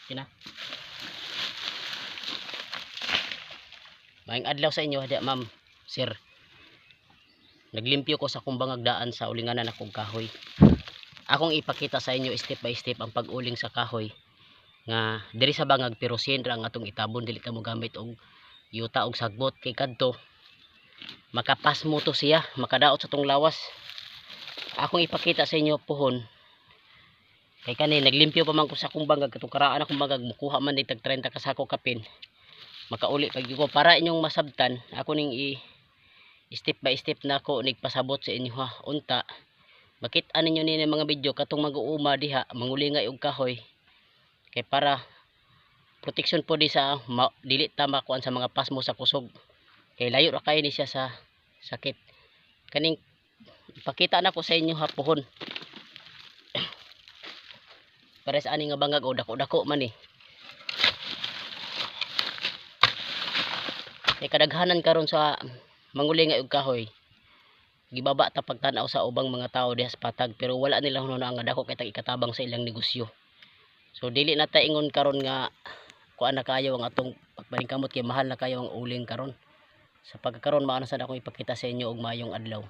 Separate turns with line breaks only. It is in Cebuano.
Kina. Maayong adlaw sa inyo diha, ma'am, sir. Naglimpyo ko sa akong bangag daan sa ulinganan akong kahoy. Akong ipakita sa inyo step by step ang pag-uling sa kahoy nga diri sa bangag, pero ra ang atong itabon, dili ta mo gamit og yuta og sagbot kay kadto makapasmo to siya, makadaot sa tong lawas. Akong ipakita sa inyo puhon kay kani naglimpyo pa man ko sa akong bangag katong karaan akong bangag, mukuha man ni tag 30 ka sako kapin, makauli pag ko para inyong masabtan. Ako ning i step by step na ako nigpasabot sa inyo ha. Unta makita ninyo ni mga video katong mag-uuma diha mangulingay og kahoy kay para protection po di sa dili ta makuan sa mga pasmo sa kusog kay layo ra kay ni siya sa sakit. Kaning ipakita na ko sa inyo ha puhon para sa ani nga bangag o dako-dako man ni kay kadaghanan karon sa mangulingay og kahoy, gibaba ta pagtan-aw sa ubang mga tao diha sa patag, pero wala nila hunahuna nga dako kay tag ikatabang sa ilang negosyo. So dili na ta ingon karon nga kuan na kayo ang atong pagpaningkamot kay mahal na kayo ang uling karon. Sa pagkakaron, mao na sad akong ipakita sa inyo og maayong adlaw.